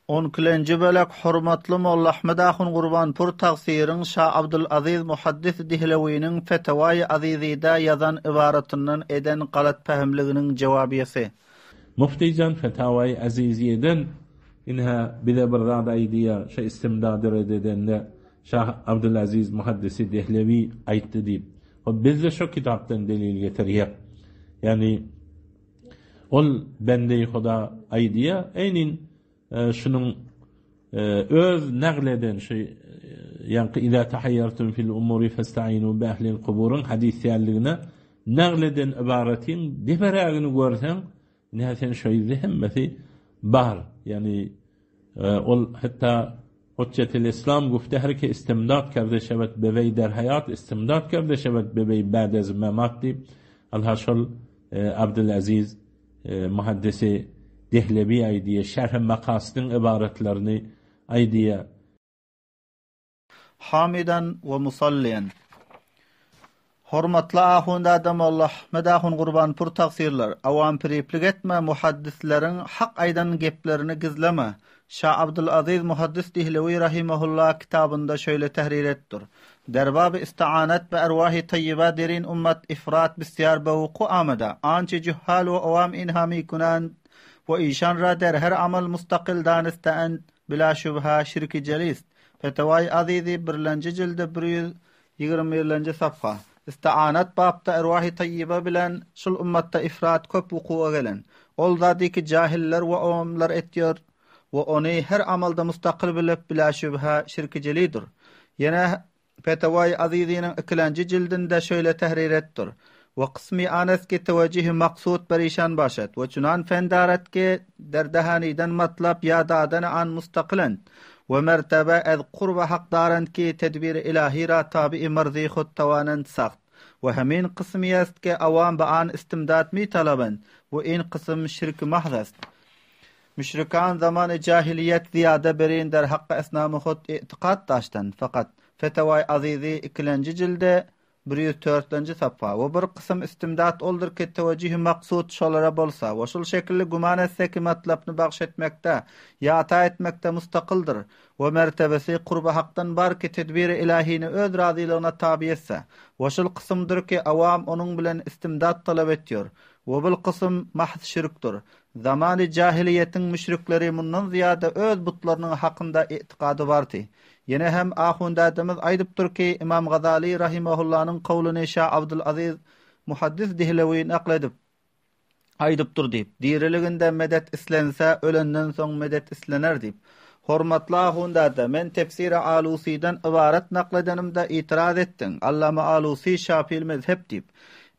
Onkilenji bölek Hormatly Molla Ahmet ahun Gurbanpur tagsyryň Şa Abdylazyz Muhaddis Dihlewiniň Fetewaýy Aziziýde ýazan ybaratyndan eden galat pähimliginiň jewabiýesi. Muftijan Fetawaýy Aziziýeden ine bize bir zat aýdýar, şo istimdady red edende Şah Abdylaziz Muhaddisi Dehlewi aýtdy diýip. Hop bizde şo kitapdan delil getirýär. Ýagny Ol bendeýi Huda aýdýar, Eýnin şunuň öz nagl eden şu ýaňky Iza tahaýýartum fil umuri festainu bi ehlil kuburyň hadys däldigine nagl eden ybaratyň deperägini görseň, ine sen şo ýerde hemmesi bar. Ýagny Ol hatda Hujjetil Islam gufte her ki istimdat kerde şewed be wey der hayat istimdat kerde şewed be wey ba'd ez memat diýip, Ynha şol Abdylaziz muhaddisi Dehlewi aýdýar, Şerh-i Makasydyň ybaratlaryny aýdýar. Hamidan we musalliýan. Hormatly ahundada Molla Ahmet ahun Gurbanpur tagsyrlar, awamfiriplik etme, muhaddisleriň hak aýdan geplerini gizleme. Şa Abdylazyz Muhaddis Dihlewi rahimahulla kitabynda şeýle tehrir etdir, Der baby isti'anat be erwahi taýýiba derin ummat ifrat bisýar be wuku amada, ançe juhhal we awam inha mikunand we işan ra der her amal mustakyl danisteend Bila şübhe şirki jelist. Fetewai Azizi birlenji jildi 121-lenji safha. Isti'anat bapda erwahi taýýiba bilen şul ummatda ifrat köp wukuwa gelen. Ol zady ki jahiller we awamlar etýär we ony her amalda mustakyl bilip bila şübhe şirki jelidir. Ýene Fetawai Azizynyň ikilenji jildinde şeýle tehrir etdir, We kysmy anes ki tewejihi maksud perişan başat we çunan fen darat ki der dahaniden matlap ya dadany an mustakylen we mertebe ez kurba hak darand ki tedbiri ilahi ra tabi marzi hud tawanand saht we hemin kysmy est ki awam be an istimdad mi talabend we in kysym şirki mahz est. Müşrikan zamany jahiliýet zyýada berin der hakka esnamy hut i'tikat daşdan, fakat, Fetewai Azizi ikilenji jilde 104-lenji safha, we bir kysym istimdat oldur ki tewejühi maksud şolara bolsa we şul şekilli güman etse ki matlapny bagş etmekde ýa ata etmekde mustakyldyr we mertebesi kurby hakdan bar ki tedbiri ilahini öz razylygyna taby etse we şul kysymdyr ki awam onuň bilen istimdat talap etýor we bul kysym mahz şirkdir Zamany jahiliýetiň müşrikleri mundan zyýada öz butlarynyň hakynda i'tikady bardy. Ýene hem ahundädemiz aýdypdyr ki, Ymam Gazaly rahimahullanyň kowluny Şa Abdylazyz Muhaddis Dihlewi nakl edip, aýdypdyr diýip, Diriliginde medet islense, ölenden soň medet islener diýip. Hormatly ahundäde, men tefsiri Alusydan ybarat nakl edenimde itiraz etdiň, Allama Alusy şafil mezhep diýip.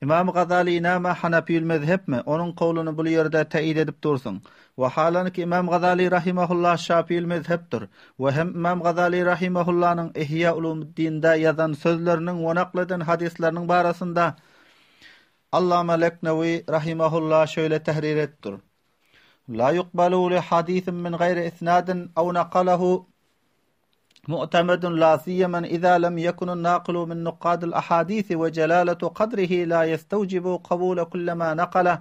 Ymam Gazaly näme Hanafil mezhepmi? Onuň kowluny bul ýerde teýid edip dursuň. Wahalanki Ymam Gazaly rahimahullah Şafil mezhepdir. We hem Ymam Gazaly rahimahullanyň Ihýa Ulumuddinde ýazan sözleriniň we nakl eden hadyslarynyň barasynda Allama Leknewi rahimahullah şeýle tehrir edipdir, La yukbalu li hadisin min gaýri isnadin aw nakalahu معتمد لا سيما إذا لم يكن الناقل من نقاد الأحاديث وجلالة قدره لا يستوجب قبول كل ما نقله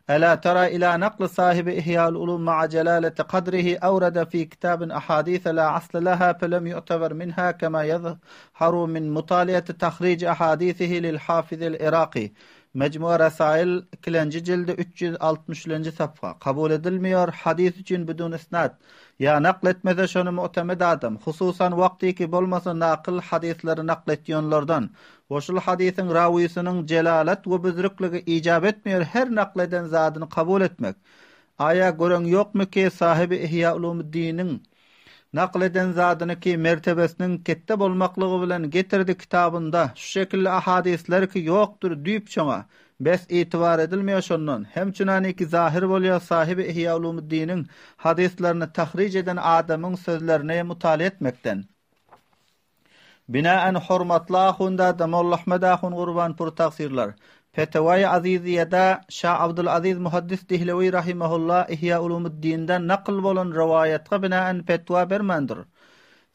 ألا ترى إلى نقل صاحب إحياء العلوم مع جلالة قدره أورد في كتاب أحاديث لا أصل لها فلم يعتبر منها كما يظهر من مطالعة تخريج أحاديثه للحافظ العراقي Mejmua Rasail, ikilenji jildi, 363-nji safha. Kabul edilmeýär, hadys üçin bidun isnad. Ýa nakl etmese şony mu'temed adam, hususan wagtyky bolmasa nakyl hadyslary nakl etýänlerden. We şul hadysyň rawysynyň jelalet we büzrükligi ijap etmeýär her nakl eden zadyny kabul etmek. Aýa göreň ýokmyki sahibi Ihýa Ulumuddiniň Nakl eden zadyny ki mertebesiniň ketde bolmaklygy bilen getirdi kitabynda şu şekilli ahadyslar ki ýokdur düýp şoňa bes itibar edilmeýär şondan hem çunani ki zahyr bolýar sahibi Ihýa Ulumuddiniň hadyslaryny tahrij eden adamyň sözlerini mutala etmekden. Binaen hormatly ahundada Molla Ahmet ahun Gurbanpur tagsyrlar. Fetewai Aziziýada Şa Abdulaziz Muhaddis Dihlewi rahimahulla Ihýa Ulumuddinde nakyl bolan rowaýatga binaen fetwa bermändir.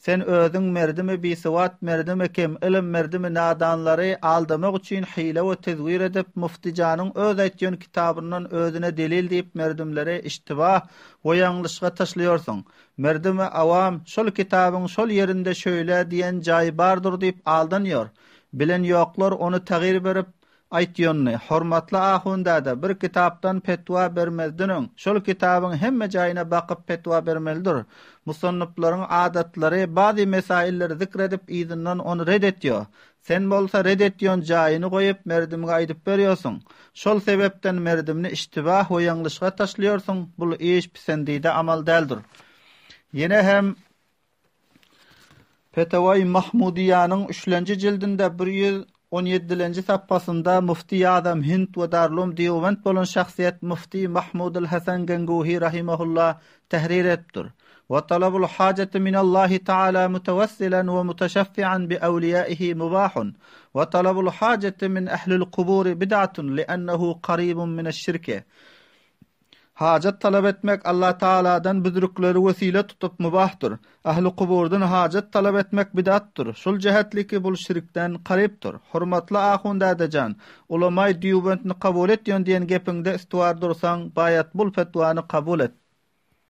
Sen özüň merdimi bisowat merdimi kem ylym merdimi nadanlary aldamak üçin hile we tezwir edip Muftijanyň öz aýtýan kitabyndan özüne delil diýip merdimleri iştibah we ýalňyşga taşlaýarsyň. Merdimi awam şol kitabyň şol ýerinde şöýle diýen jaýy bardyr diýip aldanýar. Bilen ýoklar ony tagyr berip Aýtýanyny, hormatly ahun däde, bir kitapdan petwa bermezden öň, şol kitabyň hemme jaýyna bakyp petwa bermelidir. Musannyplaryň adatlary bazy mesailleri zikr edip yzyndan ony red etýo. Sen bolsa red etýon jaýyny goýup merdimge aýdyp berýosyň. Şol sebepden merdimni iştibah we ýalňyşga taşlaýorsyň, bul iş pisendide amal däldir. Ýene hem Fetawai Mahmudyýanyň üçlenji jildinde 117-lenji sapgasynda Mufti Ýazam Hind we Darulum Deobend bolan şahsyýet Mufti Mahmudul Hasan Ganguhi rahimahulla tehrir edipdir. Wa talabul hajati minallahi taala mutawassilan we mutaşaffian bi awliýaihi mubahun we talabul hajati min ahlil kuburi bid'atun li'annahu qaribun mineş-şirki. Hajat talap etmek Allah Tagaladan büzrükleri wesile tutup mubahdyr. Ähli kuburdan hajat talap etmek bidatdyr. Şul jähetli ki bul şirkden karypdyr. Hormatly ahun dädejan, ulamaý Dýubentni kabul etýön diýen gepiňde istiwar dursaň, baýat bul fetwany kabul et.